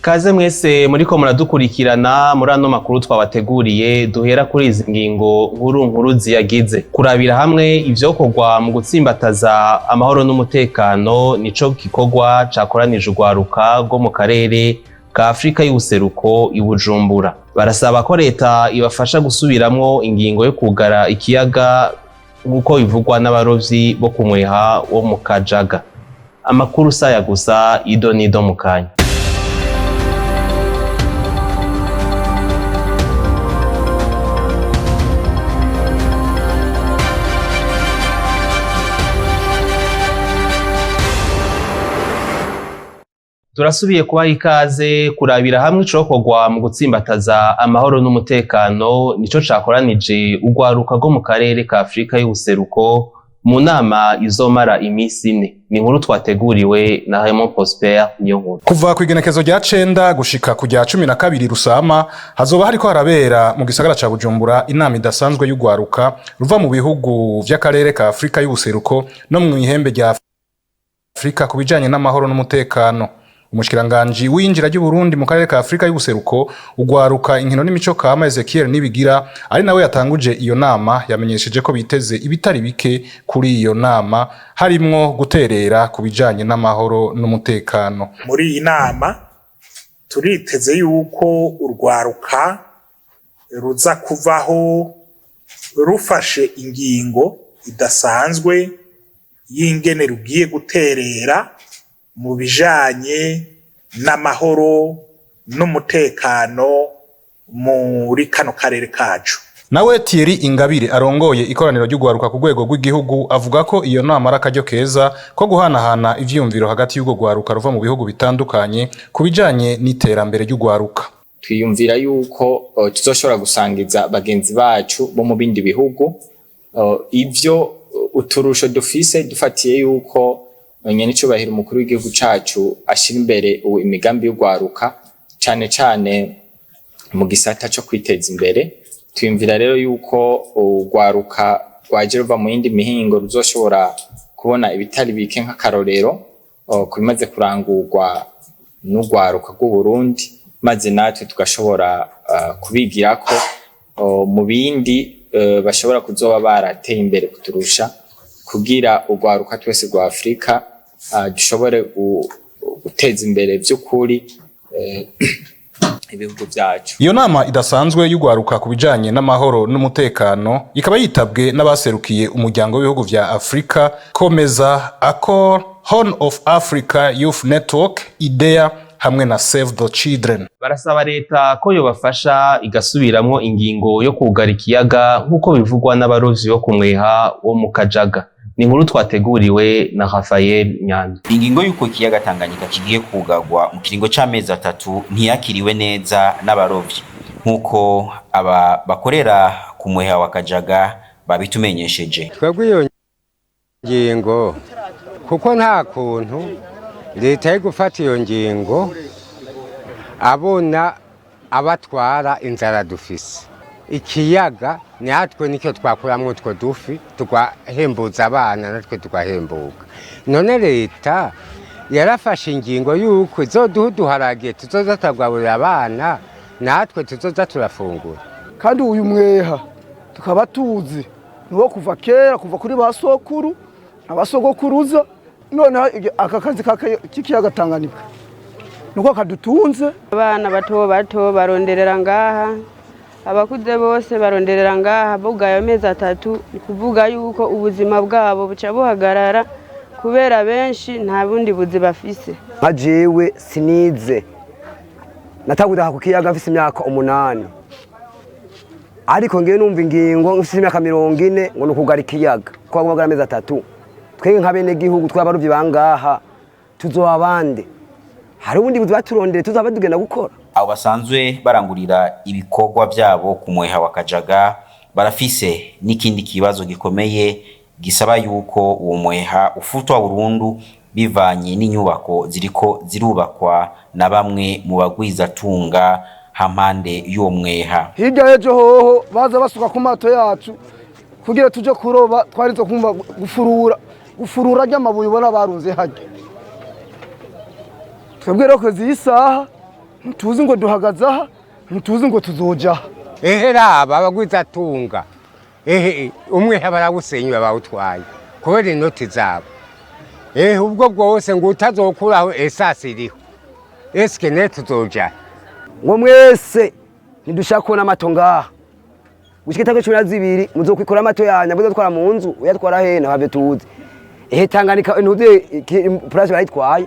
Kaze mwese muriko muradukurikirana muri ano makuru twabateguriye, duhera kuri izi ngingo nkuru nkuru ziyagize. Kurabira hamwe ivyokorwa mu gutsimbataza amahoro n'umutekano nico gikorwa cakoranije urwaruka rwo mu karere ka Afrika y'ubuseruko i Bujumbura. Barasaba ko leta ibafasha gusubiramwo ingingo yo kugara ikiyaga nk'uko bivugwa n'abarovyi bo ku mweha wo mu Kajaga. Amakuru saya gusa, ido nido mu kanya. Turasubiye kubaha ikaze. Kurabira hamwe icokorwa mu gutsimbataza amahoro n'umutekano nico cakoranije urwaruka rwo mu karere ka Afrika y'ubuseruko mu nama izomara imisi 4. Ni inkuru twateguriwe na Raymond Prosper Niyonkuru. Kuva ku igenekezo rya 9 gushika ku rya 12 Rusama, hazoba hariko harabera mu gisagara ca Bujumbura inama idasanzwe y'urwaruka ruva mu bihugu vy'akarere ka Afrika y'ubuseruko no mu ihembe rya Afrika ku bijanye n'amahoro n'umutekano. Umushikiranganji w'iyinjira ry'Uburundi mu karere ka Afrika y'ubuseruko, ugwaruka, inkino n'imico kama, Ezekiel Nibigira, ari nawe yatanguje iyo nama, yamenyesheje ko biteze ibitari bike kuri iyo nama, harimwo guterera ku bijanye n'amahoro n'umutekano. Muri iyi nama turiteze yuko urwaruka ruza kuvaho rufashe ingingo idasanzwe y'ingene rugiye guterera mu bijanye n'amahoro n'umutekano muri kano karere kacu. Nawe Thierry Ingabire, arongoye ikoraniro ry'ugwaruka ku rwego rw'igihugu, avuga ko iyo nama ari akaryo keza ko guhanahana ivyiyumviro hagati y'urwo rwaruka ruva mu bihugu bitandukanye ku bijanye n'iterambere ry'ugwaruka. Twiyumvira yuko tuzoshobora gusangiza bagenzi bacu bo mu bindi bihugu ivyo uturusho dufise, dufatiye yuko nyenicubahiro umukuru w'igihugu cacu ashira imbere imigambi y'ugwaruka, cane cane mu gisata co kwiteza imbere. Twiyumvira rero yuko urwaruka rwaje ruva mu yindi mihingo ruzoshobora kubona ibitari bike nk'akarorero ku bimaze kurangurwa n'urwaruka rw'Uburundi, maze natwe tugashobora kubigirako mu bindi bashobora kuzoba barateye imbere kuturusha, kugira urwaruka twese rwa Afrika dushobore guteza imbere vy'ukuri ibihugu vyacu. Iyo nama idasanzwe y'ugwaruka ku bijanye n'amahoro n'umutekano ikaba yitabwe n'abaserukiye umuryango w'ibihugu vya Afrika, Komeza, Accor, Horn of Africa Youth Network, IDEA hamwe na Save the Children. Barasaba leta ko yobafasha igasubiramwo ingingo yo kugara ikiyaga nk'uko bivugwa n'abarovyi bo ku mweha wo mu Kajaga. Ni inkuru twateguriwe na Rafael Nyandwi. Ingingo y'uko ikiyaga Tanganyika kigiye kugarwa mu kiringo c'amezi 3 ntiyakiriwe neza n'abarovyi, nk'uko aba bakorera ku mweha wa Kajaga babitumenyesheje. Twebwe iyo ngingo, kuko nta kuntu leta yo gufata iyo ngingo abona abatwara inzara dufise. Ikiyaga natwe nicyo twakuramwo utwo dufi, tugahembuza abana, natwe tugahembuka. None leta yarafashe ingingo yuko izoduha uduharage tuzoza turagaburira abana, natwe tuzoza turafungura. Kandi uyu mweha tukaba tuzi ni uwo kuva kera, kuva kuri ba sokuru abasogokuruza. Noneho aka kazi k'ikiyaga Tanganyika niko kadutunze. Abana bato bato baronderera ngaha, abakuze bose baronderera ngaha. Bugaye amezi 3, ni kuvuga yuko ubuzima bwabo buca buhagarara, kubera benshi nta bundi buzi bafise. Nka jewe sinize, natangura ku kiyaga mfise imyaka 8, ariko ngewe numva ingingo mfise imyaka 40 ngo ni ukugara ikiyaga, ko bagumagara amezi 3. Twebwe nka bene gihugu tw'abarovyi bangaha tuzoba abande? Hari ubundi buzi baturondere tuzaba tugenda gukora? Abo basanzwe barangurira ibikorwa vyabo ku mweha wa Kajaga barafise n'ikindi kibazo gikomeye gisaba yuko uwo mweha ufutwa burundu, bivanye n'inyubako ziriko zirubakwa na bamwe mu bagwizatunga hampande y'uwo mweha. Hirya y'ejo hoho baza basuka ku mato yacu kugira tuje kuroba, twarizo kumva gufurura gufurura ry'amabuye ubona barunze hajya. Twebwe rero kozi iyi saha Ntituzi ngo duhagaze aha, ntituzi ngo tuzoja aha. Ehe, raba abagwizatunga, ehe, umwe barawusenye, bawutwaye kubera inoti zabo. Ehe, ubwo bwose ngo utazokuraho esasi iriho, eske ne tuzoja? Ngo mwese ntidushaka kubona amato ngaha gushika itariki 12. Muzokwikora amato yanyu, muzotwara mu nzu, uyatwara hehe ntabyo tuzi. Ehe, Tanganyika ntuzi plage barayitwaye,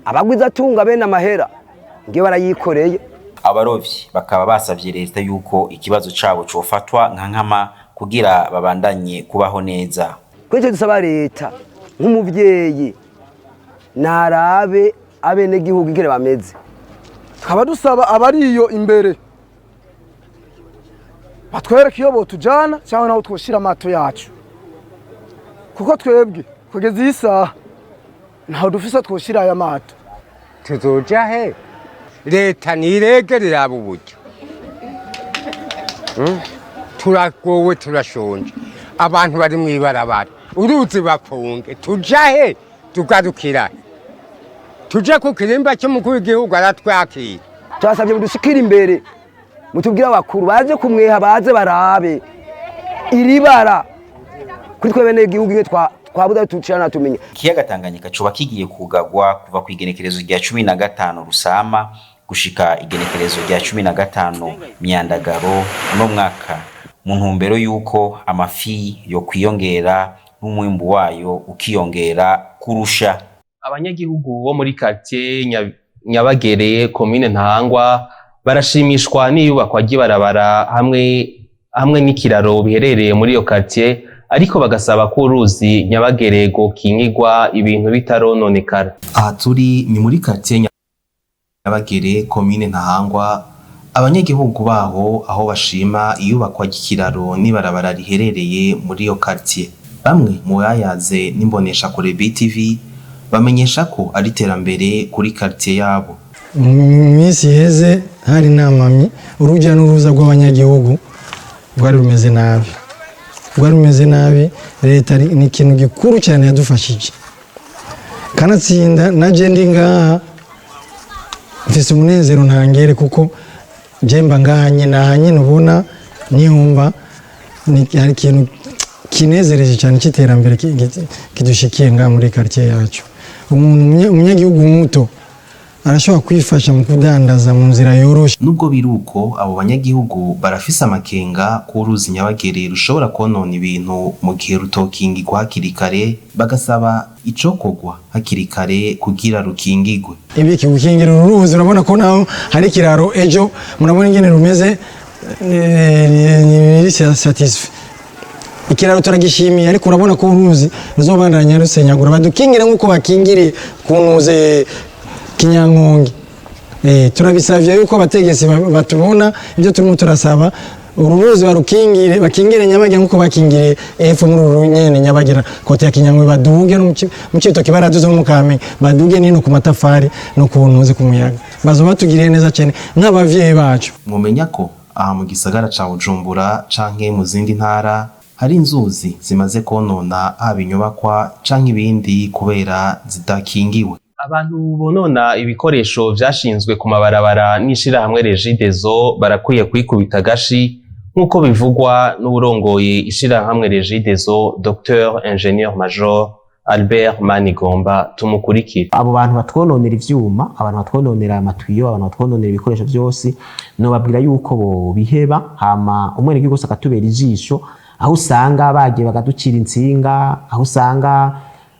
abagwizatunga bene amahera ngiyo barayikoreye. Abarovyi bakaba basavye leta yuko ikibazo cabo cofatwa nka nkama kugira babandanye kubaho neza. Kuri icyo dusaba leta nk'umuvyeyi, narabe abenegihugu ingene bameze. Tukaba dusaba abariyo imbere batwereke iyo botujana cyangwa naho twoshira amato yacu, kuko twebwe kugeza iyi saha ntaho dufise twoshira aya mato. Tuzoja he? Leta nirege, riraba uburyo. Turagowe, turashonje, abantu bari mw'ibarabara, uruzi bapfunge, tuja he? Tugarukira he? Tuje ku kirimba cy'umukuru w'igihugu aratwakira? Turasabye mudushikire imbere, mutubwire abakuru baze kumweha, baze barabe iri bara kuri twe bene igihugu ingene twabuze tucana tumenya. Ikiyaga Tanganyika coba kigiye kugagwa kuva ku igenekerezo rya 15 Rusama gushika igenekerezo rya 15 Myandagaro uno mwaka, mu ntumbero y'uko amafi yo kwiyongera n'umwimbu wayo ukiyongera kurusha. Abanyagihugu bo muri quartier Nyabagere, komine Ntahangwa, barashimishwa n'iyubakwa ry'ibarabara hamwe n'ikiraro biherereye muri iyo quartier, ariko bagasaba ko uruzi Nyabagere rwokingirwa ibintu bitarononekara. Aha turi ni muri quartier Nyabagere, komine Ntahangwa. Abanyagihugu baho aho bashima iyubakwa ry'ikiraro n'ibarabara riherereye muri iyo quartier. Bamwe mu bayaze n'imboneshakure BTV bamenyesha ko ari iterambere kuri quartier yabo. Mu minsi iheze hari inamamyi, urujya n'uruza rw'abanyagihugu rwari rumeze nabi, rwari rumeze nabi. Leta ni ikintu gikuru cyane yadufashije, kanatsinda naje ndi ngaha mfise umunezero ntangere, kuko jemba ngaha nyine, aha nyine ubona niyumva hari ikintu kinezereje cyane cy'iterambere kidushikiye ngaha muri quartier yacu. Umuntu umunyagihugu muto arashobora kwifasha mu kudandaza mu nzira yoroshe. Nubwo biri uko, abo banyagihugu barafise amakenga ko uruzi Nyabagere rushobora konona ibintu mu gihe rutokingirwa hakiri kare, bagasaba icokorwa hakiri kare kugira rukingigwe. Ibiki gukingira uru ruzi? Urabona ko naho hari ikiraro, ejo murabona ingene rumeze, ni satisfait. Ikiraro turagishimiye, ariko urabona ko uruzi ruzobandanya rusenyagura. Badukingira nk'uko bakingiriye ku ntuze Kinyankonge. Turabisavye yuko abategetsi batubona ibyo turimo turasaba, uru ruzi barukingire, bakingire Nyabagera nk'uko bakingiriye epfo muri uru nyene Nyabagera, côté ya Kinyankwe, baduge no mu Cibitoke, baraduze no mu Kamenge, baduge nino ku matafari no ku ntuze ku muyaga, bazoba batugiriye neza cyane nk'abavyeyi bacu. Mwomenya ko aha mu gisagara ca Bujumbura canke mu zindi ntara hari inzuzi zimaze konona haba inyubakwa canke ibindi kubera zidakingiwe. Abantu bonona ibikoresho vyashinzwe ku mabarabara n'ishirahamwe Regideso barakwiye kwikubita agashi, nk'uko bivugwa n'uwurongoye ishirahamwe Regideso, Dr Ingénieur Major Albert Manigomba. Tumukurikire. Abo bantu batwononera ivyuma, abantu batwononera amatuyo, abantu batwononera ibikoresho byose, nobabwira yuko bobiheba, hama umwenegihugu wese akatubera ijisho. Aho usanga bagiye bakaducira intsinga, aho usanga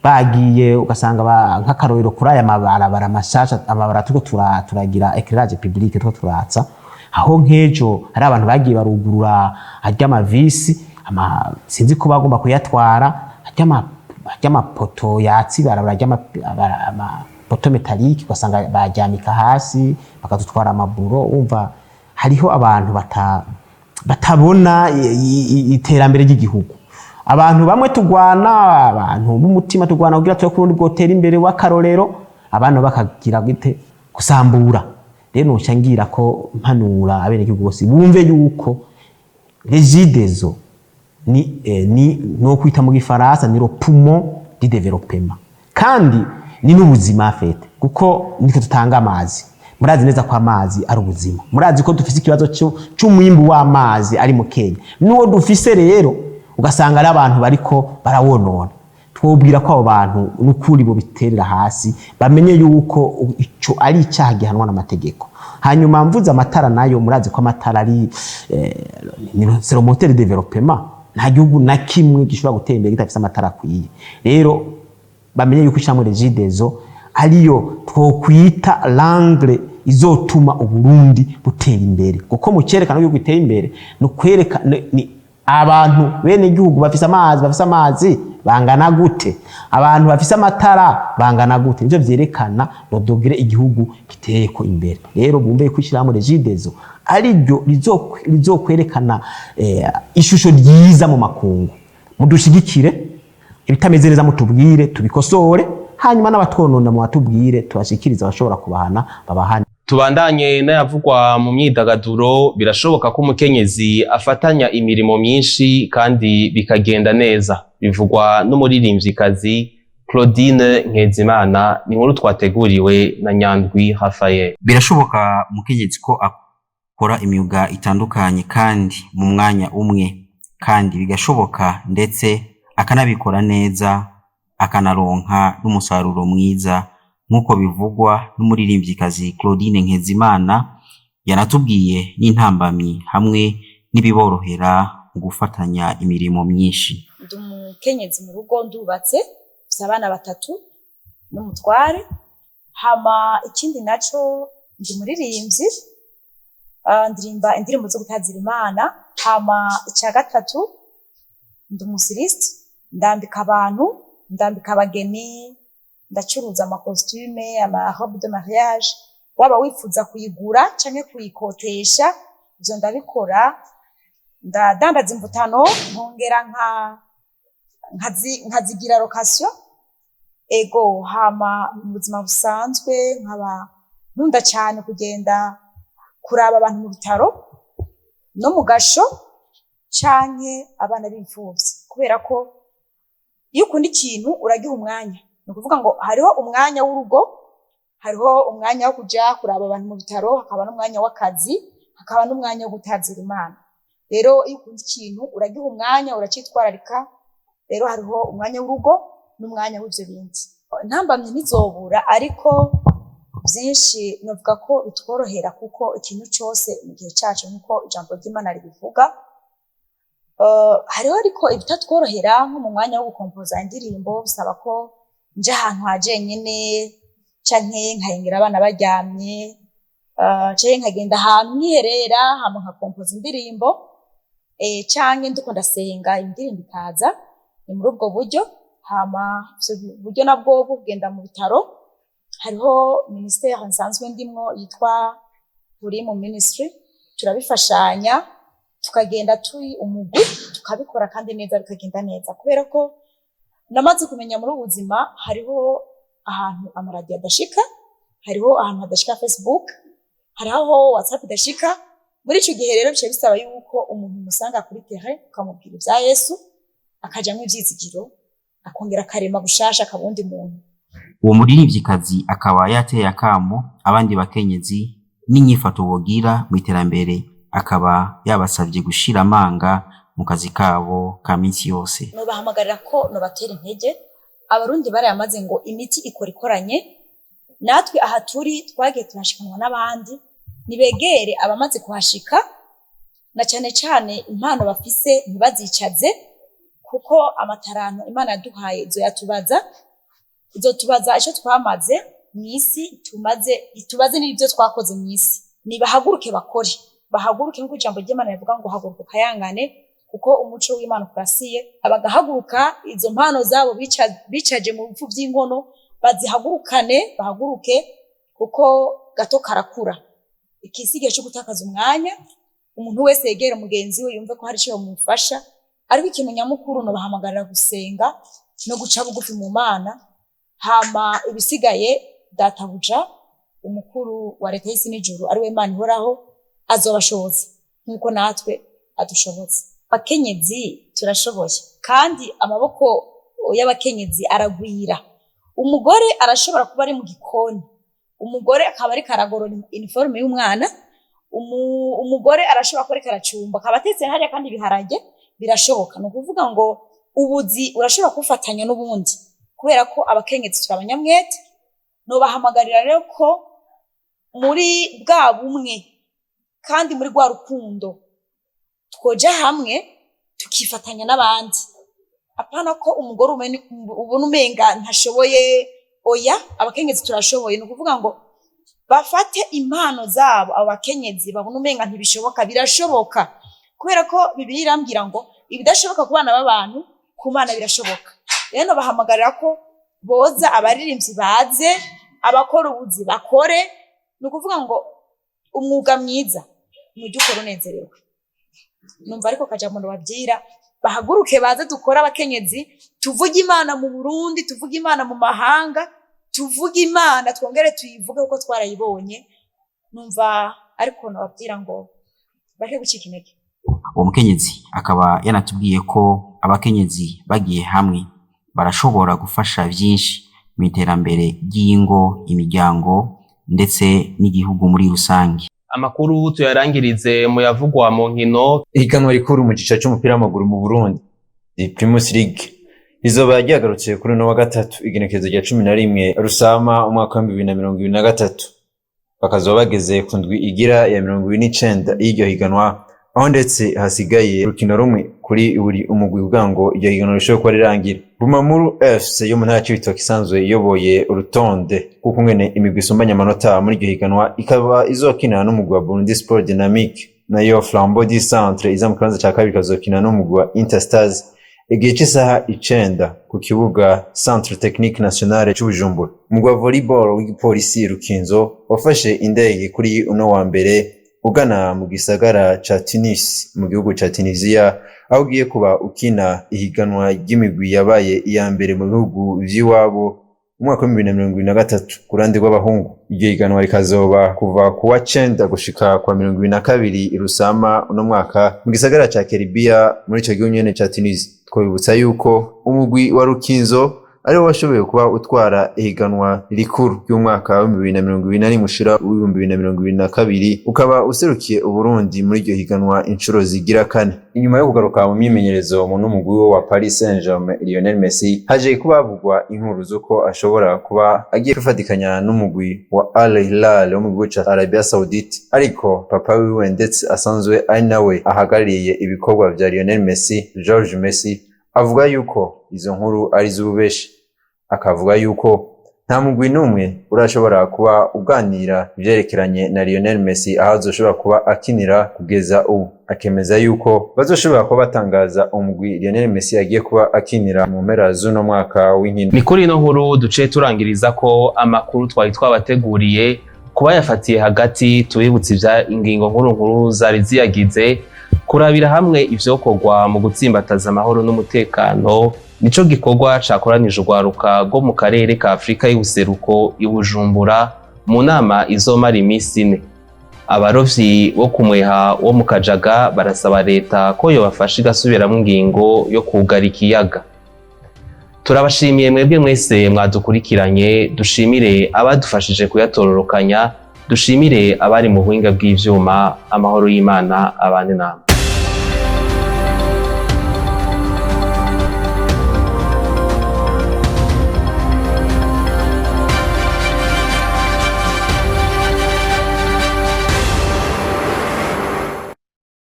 bagiye ugasanga nk'akarorero kuri aya mabarabara mashasha, amabarabara turiko turagira éclairage public, turiko turatsa, aho nk'ejo hari abantu bagiye barugurura arya amavisi ama, sinzi ko bagomba kuyatwara, arya amapoto yatsi ibarabara, arya amapoto métallique, ugasanga baryamika hasi bakadutwara amaburo. Wumva hariho abantu batabona iterambere ry'igihugu. Abantu bamwe tugwana, abantu b'umutima tugwana kugira tube kurundi bwotera imbere w'akarorero, abantu bakagira gite gusambura. Rero noca ngira ko mpanura abenegihugu bose bumve yuko Regideso ni no kwita mu gifaransa ni le poumon du développement, kandi ni n'ubuzima fete, kuko nitwe tutanga amazi. Murazi neza ko amazi ari ubuzima. Murazi ko dufise ikibazo c'umwimbu w'amazi ari mu Kenya, n'uwo dufise rero ugasanga ari abantu bariko barawonona. Twobwira ko abo bantu n'ukuri bo biterera hasi, bamenye yuko ico ari icyaha gihanwa n'amategeko. Hanyuma mvuze amatara nayo, murazi ko amatara ari c'est le moteur de développement. Nta gihugu na kimwe gishobora gutera imbere kidafise amatara akwiye. Rero bamenye yuko ishyirahamwe Regideso ariyo twokwita l'angle izotuma Uburundi butera imbere, kuko mu cyerekana yuko gutera imbere ni ukwereka ni abantu bene igihugu bafise amazi, bafise amazi bangana gute, abantu bafise amatara bangana gute. Nivyo vyerekana le degré igihugu giteye ko imbere. Rero bumve ko ishyirahamwe Regideso ariryo rizokwerekana ishusho ryiza mu makungu. Mudushigikire, ibitameze neza mutubwire tubikosore, hanyuma n'abatwonona mubatubwire tubashikirize abashobora kubahana babahane. Tubandanye n'ayavugwa mu myidagaduro. Birashoboka ko umukenyezi afatanya imirimo myinshi kandi bikagenda neza, bivugwa n'umuririmvyikazi Claudine Nkezimana. Ni inkuru twateguriwe na Nyandwi Raphael. Birashoboka umukenyezi ko akora imyuga itandukanye kandi mu mwanya umwe, kandi bigashoboka ndetse akanabikora neza, akanaronka n'umusaruro mwiza, nk'uko bivugwa n'umuririmvyikazi Claudine Nkezimana. Yanatubwiye n'intambamyi hamwe n'ibiborohera mu gufatanya imirimo myinshi. Ndi umukenyezi mu rugo, ndubatse, mfise abana batatu n'umutware. Hama ikindi naco, ndi umuririmbyi, ndirimba indirimbo zo gutazira Imana. Hama icya gatatu, ndi umu styliste, ndambika abantu, ndambika abageni, ndacuruza ama costume, ama robe de mariage. Waba wifuza kuyigura canke kuyikotesha, ivyo ndabikora. Ndadandaza imvutano, nkongera nkazigira location. Ego, hama mu buzima busanzwe nkaba nkunda cyane kugenda kuraba abantu mu bitaro no mu gasho canke abana b'imfuvyi, kubera ko iyo ukunda ikintu uragiha umwanya. Ni ukuvuga ngo hariho umwanya w'urugo, hariho umwanya wo kuja kuraba abantu mu bitaro, hakaba n'umwanya w'akazi, hakaba n'umwanya wo gutazira Imana. Rero iyo ukunda ikintu uragiha umwanya, uracitwararika. Rero hariho umwanya w'urugo n'umwanya w'ivyo bindi. Ntambamye ntizobura, ariko byinshi novuga ko bitworohera, kuko ikintu cose mu gihe caco, nk'uko ijambo ry'Imana ribivuga. Hariho ariko ibitatworohera, nko mu mwanya wo gukompoza indirimbo bisaba ko nja ahantu ha jenyene, canke nkahengera abana baryamye, canke nkagenda ahantu nkiherera, hama nkakompoza indirimbo, canke ndiko ndasenga indirimbo ikaza. Ni muri ubwo buryo. Hama ivyo buryo nabwo bwo kugenda mu bitaro, hariho ministère nsanzwe ndimwo yitwa Turi mu Ministry, turabifashanya, tukagenda turi umugwi, tukabikora kandi neza, bikagenda neza, kubera ko namaze kumenya muri ubu buzima hariho ahantu amaradiyo adashika, hariho ahantu hadashika Facebook, hariho aho WhatsApp idashika. Muri ico gihe rero bica bisaba yuko umuntu umusanga kuri terrain, ukamubwira ivya Yesu, akajamwo ivyizigiro, akongera akarema gushasha, akaba uwundi muntu. Uwo muririmvyikazi akaba yateye akamo abandi bakenyezi n'inyifato bogira mu iterambere, akaba yabasavye gushira amanga mu kazi kabo ka minsi yose. Nobahamagarira ko nobatera intege. Abarundi barayamaze ngo imiti ikora ikoranye. Natwe aha turi twagiye turashikanwa n'abandi. Nibegere abamaze kuhashika, na cane cane impano bafise ntibazicaze, kuko amataranto Imana yaduhaye izoyatubaza, izotubaza ico twamaze mw'isi, tumaze itubaze n'ibyo twakoze mw'isi. Nibahaguruke bakore, bahaguruke, nk'uko ijambo ry'Imana rivuga ngo haguruka ukayangane, kuko umuco w'Imana ukurasiye. Bagahaguruka, izo mpano zabo bicaje mu bifu by'inkono bazihagurukane, bahaguruke, kuko gato karakura. Iki si igihe cyo gutakaza umwanya. Umuntu wese yegera mugenzi we, yumve ko hari icyo yamufasha. Ariko ikintu nyamukuru, nobahamagarira gusenga no guca bugufi mu Mana, hama ibisigaye databuja umukuru wa leta y'isi n'ijuru, ari we Mana ihoraho, azobashoboza nk'uko natwe adushoboza. Abakenyezi turashoboye, kandi amaboko y'abakenyezi aragwira. Umugore arashobora kuba ari mu gikoni. Umugore akaba ariko aragorora uniforme y'umwana, umugore arashobora kuba ariko aracumba, akaba atetse hariya kandi ibiharage birashoboka. Ni ukuvuga ngo ubuzi urashobora kubufatanya n'ubundi, kubera ko abakenyezi turi abanyamwete. Nobahamagarira rero ko muri bwa bumwe kandi muri rwa rukundo twoja hamwe tukifatanya n'abandi, apana ko umugore ubona umenga ntashoboye. Oya, abakenyezi turashoboye. Ni ukuvuga ngo bafate impano zabo. Abo bakenyezi babona umenga ntibishoboka, birashoboka, kubera ko Bibiliya irambwira ngo ibidashoboka ku bana b'abantu, ku Mana birashoboka. Rero bahamagarira ko boza, abaririmbyi baze, abakora ubuzi bakore. Ni ukuvuga ngo umwuga mwiza ni ujya ukora unezerewe. Numva ariko kajambo babwira, bahaguruke baze dukore. Abakenyezi tuvuge Imana mu Burundi, tuvuge Imana mu mahanga, tuvuge Imana, twongere tuyivuge kuko twarayibonye. Numva ariko nababwira ngo bareke gucika intege. Uwo mukenyezi akaba yanatubwiye ko abakenyezi bagiye hamwe barashobora gufasha byinshi mu iterambere ry'ingo, imiryango ndetse n'igihugu muri rusange. Amakuru tuyarangirize mu yavugwa mu nkino. Ihiganwa rikuru mu cicaro c'umupira w'amaguru mu Burundi, Primus League, rizoba ryagarutse kuri uno wa gatatu, igenekerezo rya 11 Rusama umwaka wa 2023. Bakazoba bageze ku ndwi igira ya 29 y'iryo higanwa, aho ndetse hasigaye urukino rumwe kuri buri umugwi kugira ngo iryo higanwa rishobore kuba rirangira. Bumamuru FC yo mu ntara ya Cibitoke, isanzwe iyoboye urutonde kuko ngene imigwi isumbanya amanota muri iryo higanwa, ikaba izokina n'umugwi wa Burundi Sport Dynamique. Nayo Flambeau du Centre iza mu kibanza ca kabiri ikazokina n'umugwi wa Interstars igihe c'isaha 9 ku kibuga Centre Technique Nationale c'Ubujumbura. Umugwi wa volleyball w'igipolisi Rukinzo wafashe indege kuri uno wa mbere ugana mu gisagara ca Tunis mu gihugu ca Tunisia, aho ugiye kuba ukina ihiganwa ry'imigwi yabaye iya mbere mu bihugu vy'iwabo umwaka wa 2023 ku ruhande rw'abahungu. Iryo higanwa rikazoba kuva ku wa 9 gushika kwa 22 Rusama uno mwaka mu gisagara ca Keribia muri ico gihugu nyene ca Tunisia. Twabibutsa yuko umugwi wa Rukinzo ariwo washoboye kuba utwara ihiganwa rikuru ry'umwaka wa 2021 ushira wa 2022, ukaba userukiye Uburundi muri iryo higanwa inshuro zigira kane. Inyuma yo kugaruka mu myimenyerezo mu n'umugwi wa Paris Saint-Germain, Lionel Messi, haje kuba havugwa inkuru z'uko ashobora kuba agiye kwifatikanya n'umugwi wa Al Hilal wo mu gihugu ca Arabia Saoudite, ariko papa wiwe ndetse asanzwe ari nawe ahagarariye ibikorwa vya Lionel Messi, George Messi, avuga yuko izo nkuru ari iz'ububeshi, akavuga yuko nta mugwi n'umwe urashobora kuba uganira ivyerekeranye na Lionel Messi aho azoshobora kuba akinira kugeza ubu, akemeza yuko bazoshobora kuba batangaza umugwi Lionel Messi agiye kuba akinira mu mpera z'uno mwaka w'inkino. Ni kuri ino nkuru duce turangiriza ko amakuru twari twabateguriye. Kuba yafatiye hagati, tubibutse ivya ingingo nkuru nkuru zari ziyagize. Kurabira hamwe ivyokorwa mu gutsimbataza amahoro n'umutekano nico gikorwa cakoranije urwaruka rwo mu karere ka Afurika y'ubuseruko i Bujumbura mu nama izomara iminsi 4. Abarovyi bo ku mweha wo mu Kajaga barasaba leta ko yobafasha igasubiramwo ingingo yo kugara ikiyaga. Turabashimiye mwebwe mwese mwadukurikiranye, dushimire abadufashije kuyatororokanya, dushimire abari mu buhinga bw'ivyuma. Amahoro y'Imana abane namwe.